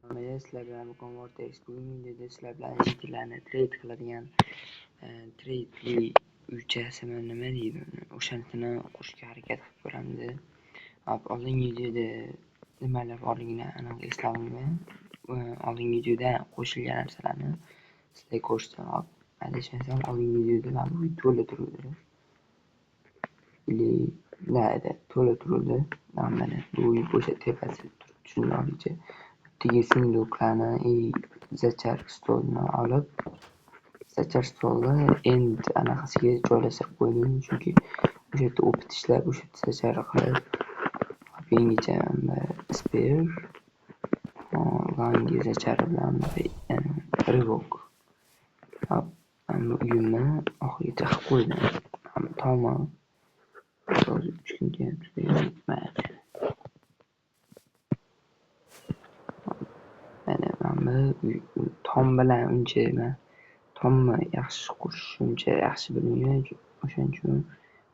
Sizlar bilan bugun Vortex. Bugungi videoda sizlar bilan yigitlarni trade qiladigan tradeli uychasimi nima deydi uni, o'shanisini qurishga harakat qilib ko'ramiz. Hop, oldingi videoda nimalar borligini aniq eslolmayman. Oldingi videoda qo'shilgan narsalarni sizlarga ko'rsataman. Hop, adashmasam oldingi videoda mana bu uy to'la turuvdi. Или да, это to'la turuvdi. Mana bu uy o'sha tepasi turibdi shundoqligicha. Tegi сундук larni и зачар stolni olib, зачар stolni end anaqasiga joylashtirib qo'ydim, chunki o'sha yerda опыт ishlab, o'sha yerda зачар qilib, yangicha spear, yangi зачар i bilan рывок. Hop, bu uyimni oxirigacha qilib qo'ydim. Tomi hozir 3 kun kelyapti. Mana mana bu tom bilan uncha man tomni yaxshi qurish uncha yaxshi bilmayman, o'shaning uchun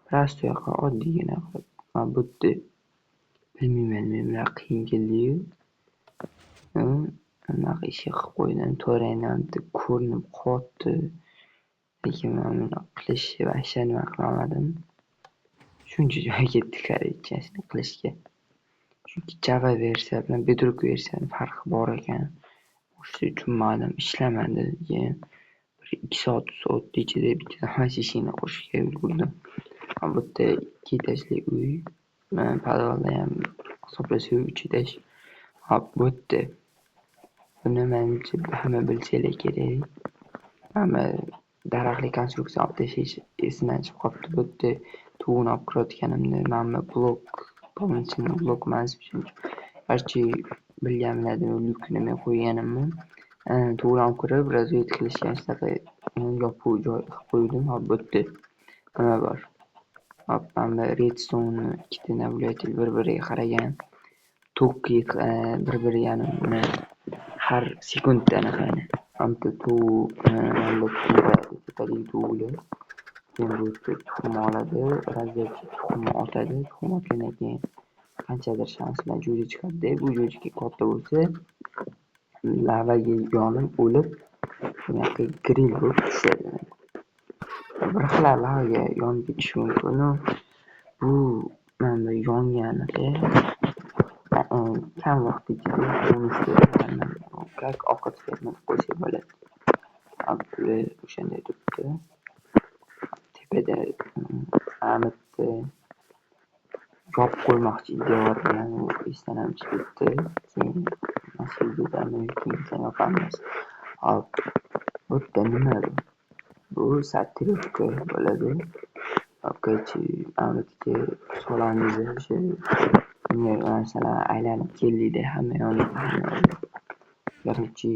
простой qilib oddiygina qilib mana bu yerda bilmayman nima bunaqa qiyin keldiyu. Bunaqa ishga qilib qo'ydim. To'g'ri, bitta ko'rinib qotdi. Lekin man buni qilishni вообще nima qilolmadim. Shuncha joy ketdi, короче, qilishga. Chunki Java versiya bilan Bedrock versiyani farqi bor ekan. O'sha tushunmadim, ishlamadi. Keyin 1-2 soat o'tdi ichida bitta hammasi eshigini qurishga ulgurdim. Bu yerda 2 etajli uy, podvalda ham hisoblasak 3 etaj. Hop, bu yerda buni menimcha hamma bilsanglar kerak. Hamma daraxtli konstruksiya olib tashlash esimdan chiqib qolibdi. Bu yerda tug'ini olib kirayotganimda mana bu blok, полноценный blok emas, barcha bilgan biladi lyukni men qo'yganimni. Tug'ini olib kirib, razvedka qilishga shunaqa yopiq joy qilib qo'ydim. Hop, bu yerda nima bor? Hop, mana redstone ikkita наблюдатель bir-biriga qaragan. Tok bir-biriga har sekundda anaqa bitta tovuq tepadagi tovuqlar. Keyin bu yerda tuxum oladi, razvedka tuxumni otadi. Tuxum otgandan keyin qanchadir shans bilan jo'ja chiqadi. Bu jo'ja katta bo'lsa, lavaga yonib o'lib, bunaqa grill bo'lib tushadi. Bir xil lavaga yonib ketishi mumkin. Bu mana yonganida kam vaqt ichida как ovqat sifatida qo'ysak bo'ladi. O'shanday turibdi. Tepada bitta yopib qo'ymoqchi devor bilan esdan ham chiqib ketdi. Keyin keyingisini yopamiz. Hop, bu yerda nima bu? Bu сортировка bo'ladi. Hop, короче, mana bu yerga solamiz o'sha narsalar aylanib keldikda hamma yoqni. Короче,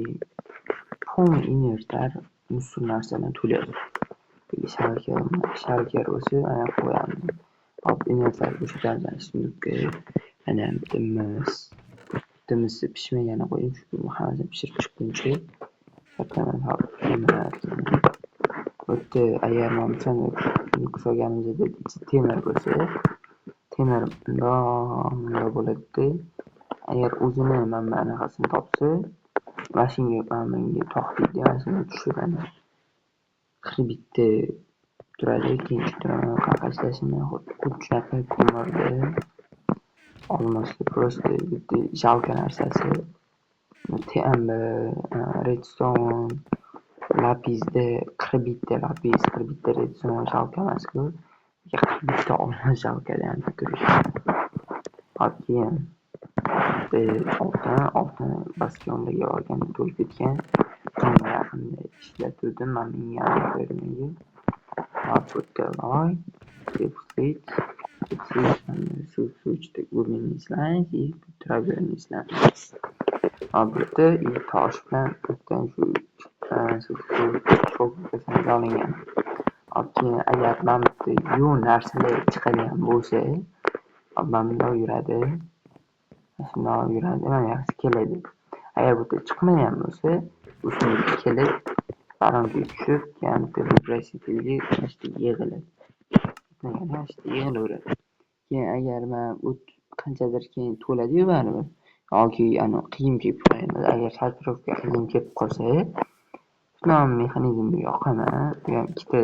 полный inventar мусор narsadan to'layapti. Shalker bo'lsa, ana qo'yamiz. Hop, inventar bo'shatamiz сундук ka. Mana bitta mis. Bitta misni pishmaganini qo'ydim, chunki bu hammasini pishirib chiqquncha. Hop, bu yerda agar mana сундук solganimizda ichi temir bo'lsa, temir bundoq bo'ladi-da. Agar o'zini mana anaqasini topsa, mana shunga mana bunga tog' deydi, mana shunga tushib ana 41 turadi. Keyin tushuntiraman qanaqa ishlashini. Xuddi shunaqa ko'mirda olmosda просто bitta жалко narsasi. Redstone, lapisda 41 lapis, 41 redstone жалко emas-ku. 41 olmos жалко turishi. Hop, keyin oltin bastionlarga olganda to'lib ketgan. Yaqinda ishlatuvdim mana bunga fermaga. Hop, bu yerda loy, deposit, глубинный сланец и травяной сланец. Hop, bu yerda и tosh bilan bu yerdan shu olingan. Hop, keyin agar mana bu yerda yo'q narsalar chiqadigan bo'lsa, hop, mana bundoq yuradi. Shundoq yuradi, mana yoqqa keladi. Agar bu yerda chiqmagan bo'lsa, bu сундук ka kelib, воронка ga tushib, keyin bitta выброситель ga mana shu yerda yig'iladi. Mana shu yerda yig'ilaveradi. Keyin agar mana bu qanchadir keyin to'ladi-yu baribir. Yoki qiyin kelib qolganda, agar сортировка qiyin kelib qolsa, shunaqa mexanizmni yoqaman. Bu ham ikkita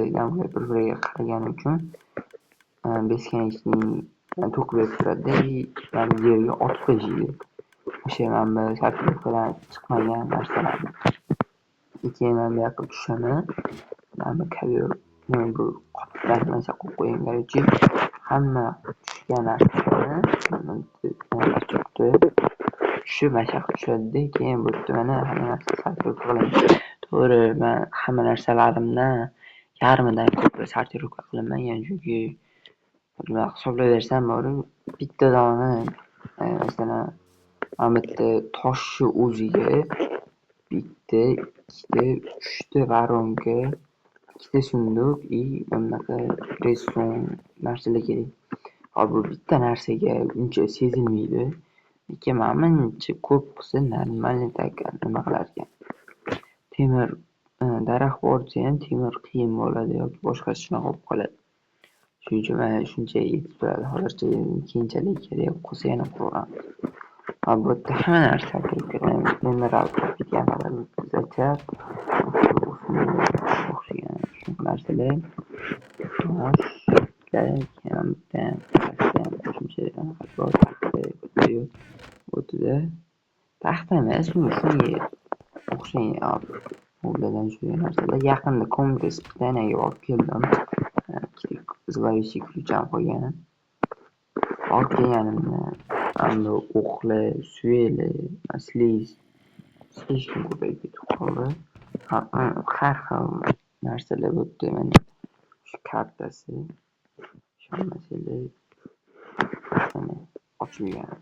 bir-biriga qaragani uchun бесконечный tok berib turadi-da, и yerga otib tashlaydi. O'sha mana bu сортировка dan chiqmagan narsalarni. Keyin mana bu yoqqa tushaman. Mana bu ковёр, bu qoplarni mana qo'yib qo'ygan, короче, hamma tushgan narsalarni tushib mana shu yoqqa tushadi-da, keyin bu yerda mana hamma narsa сортировка qilinadi. To'g'ri, man hamma narsalarimdan yarmidan ko'pi сортировка qilinmagan, chunki nima hisoblayversam borib, bitta dona, masalan, mana bu yerda toshni o'ziga bitta, ikkita, uchta воронка, ikkita сундук и bunaqa redstone narsalar kerak. Hop, bu bitta narsaga uncha sezilmaydi. Lekin mana buncha ko'p qilsa, нормальный так nima qilarkan. Temir, daraxt bor desayam, temir qiyin bo'ladi yoki boshqasi shunaqa bo'lib qoladi. Shuning uchun mana shuncha yetib turadi hozircha, keyinchalik kerak bo'lib qolsa, yana quraveramiz. Hop, bu yerda hamma narsa emerald ketgan, zachar, o'xshagan shunaqa narsalar. Tosh, keyin bitta qo'shimcha bor, o'tida taxta emas, bu shunga o'xshagan ulardan shunday narsalar. Yaqinda комната испытания ga borib keldim. Ikkita зловещий ключ ham qolgan. Borib kelganimda mana o'qlar, suyaklar, слиз слишком ko'payib ketib qoldi. Har xil narsalar bu yerda, mana shu kartasi. Ishonmasanglar, mana ochilgan.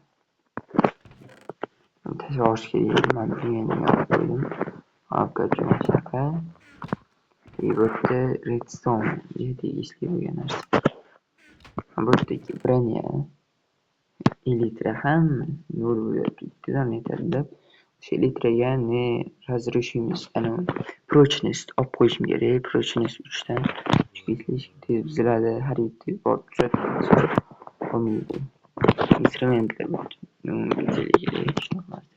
Tashlab yuborish kerak edi, man bilmagan olib qo'ydim. Hop, короче, mana shunaqa. И bu yerda redstone tegishli bo'lgan narsa. Bu yerdagi броня, элитра, hamma nol bo'lyapti. Bittadan yetadi deb o'sha элитра ga не разрушимость, прочность olib qo'yishim kerak. Прочность uchdan, chunki слишком tez buziladi, har yerda borib tuzatib bo'lmaydi. Instrumentlar bor, kerak shunaqa narsa.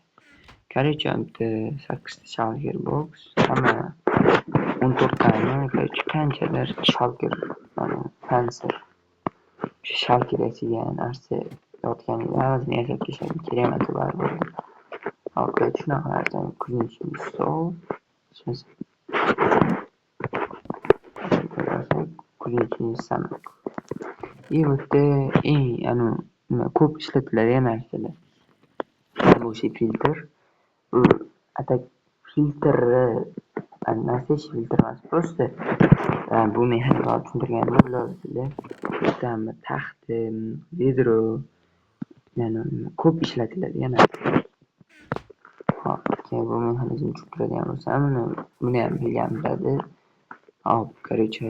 Короче, bitta sakkizta shulker box, hamma 14 tani, короче, qanchadir shulker panser, o'sha shulker yasagan narsa yotgan edi, hammasini yasab tashladim, kerak emas baribir. Hop, короче, shunaqa narsa, кузнечный стол, сейчас кузнечный станок. И bu yerda eng nima ko'p ishlatiladigan narsalar. Bu o'sha filtr. Bu а так filtrni, настоящий filtr emas, просто bu mexanizmni tushuntirganimda bilasizlar. Bu taxta, ведро, ya'ni ko'p ishlatiladigan narsa. Hop, keyin bu mexanizmni tushuntiradigan bo'lsam, buniyam bilgan biladi. Hop, короче,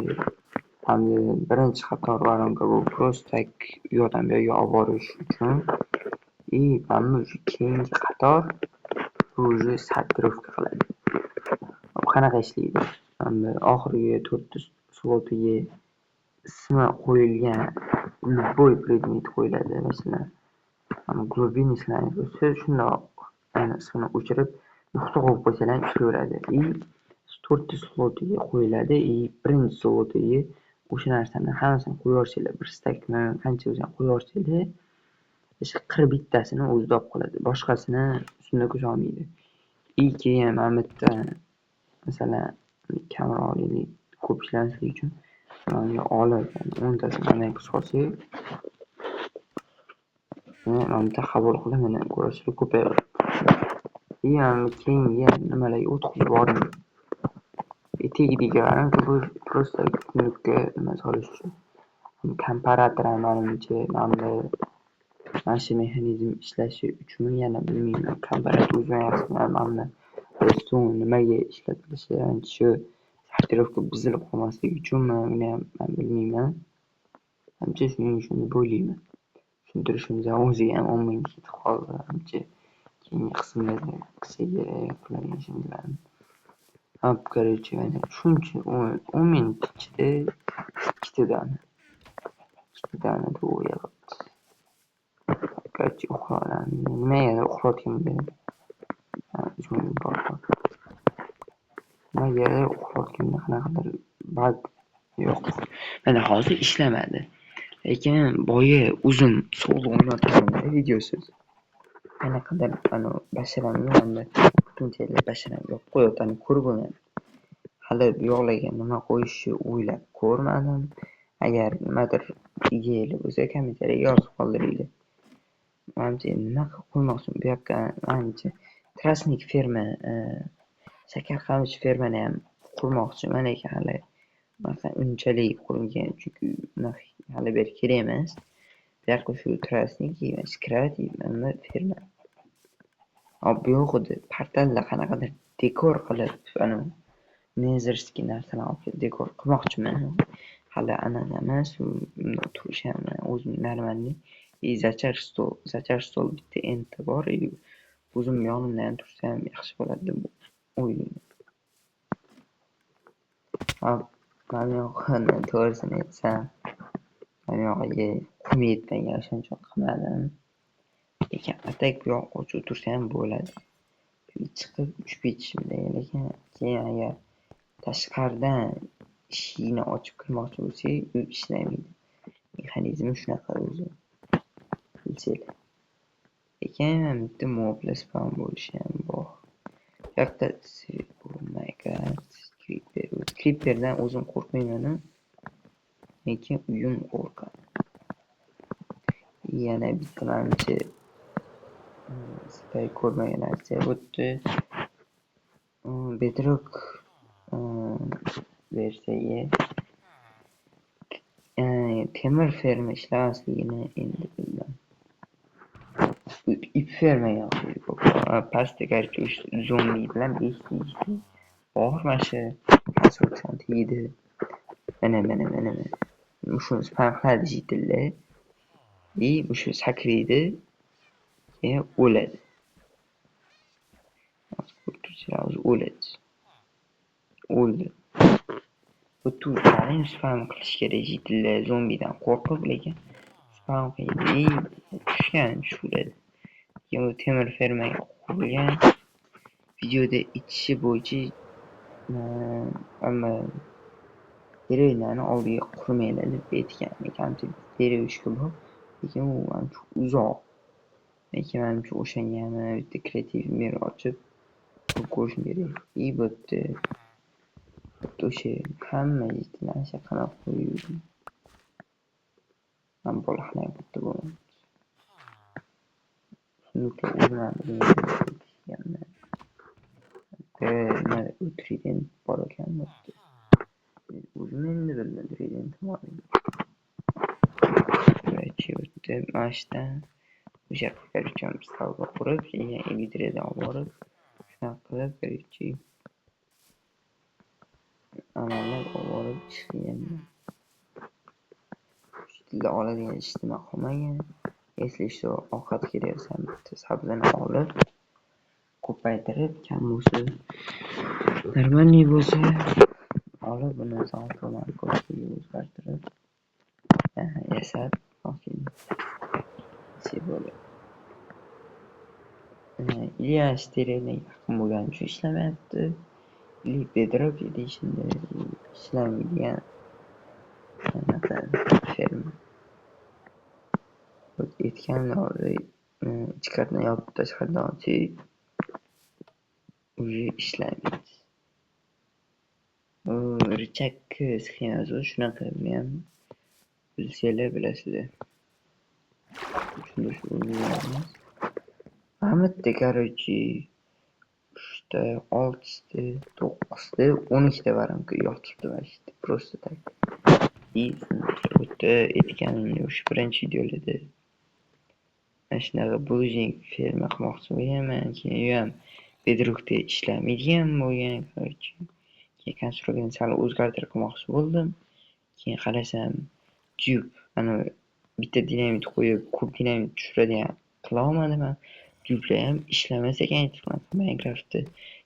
hamda birinchi qator воронка, bu просто так u yoqdan bu yoqqa olib borish uchun. И mana bu keyingi qator, bu уже сортировка qiladi. Qanaqa ishlaydi? Mana oxirgi to'rtta slotiga ismi qo'yilgan любой predmet qo'yiladi. Masalan, глубинный сланец bo'lsa, shundoq ismini o'chirib, nuqta qo'yib qo'ysalar ham ishlayveradi. И to'rtta slotiga qo'yiladi, и birinchi slotiga o'sha narsani hammasini qo'yib yuborsanglar, bir стак mi, qancha bo'lsa ham qo'yib yuborsanglar, o'sha 41 tasini o'zida olib qoladi. Boshqasini ustida ko'cholmaydi. И keyin mana bu yerda, masalan, kamroq olaylik, ko'p ishlamasligi uchun, mana olib, 10 tasini mana solsak, mana bu yerda qabul qilib, mana ko'rasizlar, ko'payyapti. И mana keyingi nimalarga o'tkazib yubordim. Tagidagi воронка, bu просто сундук ka nima solish uchun. Komparator ham manimcha mana bu mana shu mexanizm ishlashi uchun, yana bilmayman. Komparator o'zim yaxshi bilmayman, redstone nimaga ishlatilishi, shu сортировка buzilib qolmasligi uchunmi, uniyam man bilmayman. Manimcha, shuning uchun deb o'ylayman. Tushuntirishimiz ham o'ziga ham 10 minut ketib qoldi. Manimcha, keyingi qismlarda qilsa kerak qiladigan ishimizlarni. Hop, короче, mana shuncha 10 minut ichida ikkita dona tovuq yig'ibdi. Короче, uxlayman. Nimaga uxlayotganimda nimaga uxlayotganimda qanaqadir баг yo'q. Mana hozir ishlamadi. Lekin boya o'zim solo o'ynayotganimda videosiz qanaqadir basharamni yonida butun basharamni yopib qo'yayotganini ko'rib bo'lmayapti. Hali bu yoqlarga nima qo'yishni o'ylab ko'rmadim. Agar nimadir ideyalar bo'lsa, kommentariyaga yozib qoldiringlar. Manimcha nima qilib qo'ymoqchiman bu yoqqa, manimcha тростник ferma, shakar qamish fermani ham qurmoqchiman, lekin hali unchalik qurilgan, chunki hali beri kerak emas. Bu yoqqa shu тростник, кровать, nima ferma. Hop, bu yo'q edi. Portalda qanaqadir dekor qilib, незерский narsalarni olib kelib dekor qilmoqchiman. Hali anaqa emas, bundoq turishi ham o'zim нормальный. И зачар stol, зачар stol bitta enta bor, и o'zim yonimda ham tursa ham yaxshi bo'ladi deb o'ylayman. Hop, mana yoqini to'g'risini aytsam, mana yog'iga qum yetmagan, o'shaning uchun qilmadim. Lekin а так bu yoqqa ochib o'tirsa ham bo'ladi. Chiqib uchib ketishim, lekin keyin agar tashqaridan eshikni ochib kirmoqchi bo'lsak, u ishlamaydi. Mexanizmi shunaqa o'zi. Bilsanglar. Lekin bitta moblar spawn bo'lishi ham bor. Bu yoqda, oh my God, creeper. Creeperdan o'zim qo'rqmayman, lekin uyim qo'rqadi. Yana bitta manimcha sizlar ko'rmagan narsa bu yerda Bedrock versiyaga temir ferma ishlamasligini endi bildim. Ip fermaga o'xshaydi ko'proq. Pastda, короче, zombi bilan beshta ikkita bor, mana shu konstruksiyani tagida. Mana, mana, mana, mana. Shuni spam qiladi житель lar. И o'sha sakraydi, keyin o'ladi. Hozir ko'rib turibsizlar, hozir o'ladi. O'ldi. Bu ham spam qilish kerak житель lar zombidan qo'rqib, lekin spam qiladi и tushgan tushiradi. Keyin u temir fermaga qurilgan. Videoda aytishi bo'yicha, hamma деревня ni oldiga qurmanglar deb aytgan. Lekin деревушка bor, lekin u ancha uzoq. Lekin manimcha o'shanga ham bitta kreativ мир ochib qurib ko'rishim kerak. И bu yerda o'sha hamma житель larni o'sha qamab qo'yuvdim. Man boloxonaga bu yerda bo'lmayapti. Сундук lar o'zim ham bilmayman. Nima trident bor ekan bu yerda. O'zim endi bildim trident borligini. Короче, bu yerda mana shu yerdan o'sha yoqqa, короче, столба qurib, keyin элитра dan olib borib, shunaqa qilib, короче, amallab olib borib ish qilganman. Tilda oladigan hech nima qolmagan. Если что, ovqat kerak bo'lsa, bitta sabzini olib, ko'paytirib, kam bo'lsa, нормальный bo'lsa, olib, buni морковка ga o'zgartirib, yasab, bo'ladi. Или деревня ga yaqin bo'lgani uchun ishlamayapti, или Bedrock Edition'da ishlamaydigan anaqa ferma. Aytganimdek, ichkaridan yopib, tashqaridan ochsak, уже ishlamaydi. Рычаг sxemasi shunaqa, buni ham bilsanglar bilasizlar. Tushuntirish o'rganamiz. Mana bu yerda, короче, uchta, oltita, to'qqizta, 12ta воронка yotibdi mana shu yerda просто так. И bu yerda aytganimdek, o'sha birinchi videolarda mana shunaqa булыжник ferma qilmoqchi bo'lganman, keyin u ham Bedrockda ishlamaydigan bo'lgan, короче. Keyin konstruksiyani sal o'zgartirib qilmoqchi bo'ldim. Keyin qarasam, dupe, anavi bitta dinamit qo'yib, ko'p dinamit tushiradigan qilolmadim ham. Dupelar ham ishlamas ekan Minecraftda.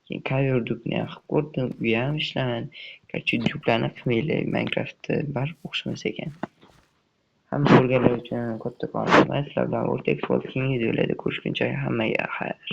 Keyin cover dupeni ham qilib ko'rdim, u ham ishlamadi. Короче, dupelarni qilmanglar Minecraftda, baribir o'xshamas ekan. Hamma ko'rganlar uchun kattakon rahmat. Sizlar bilan Vortex bo'ldi. Keyingi videolarda ko'rishguncha hammaga xayr.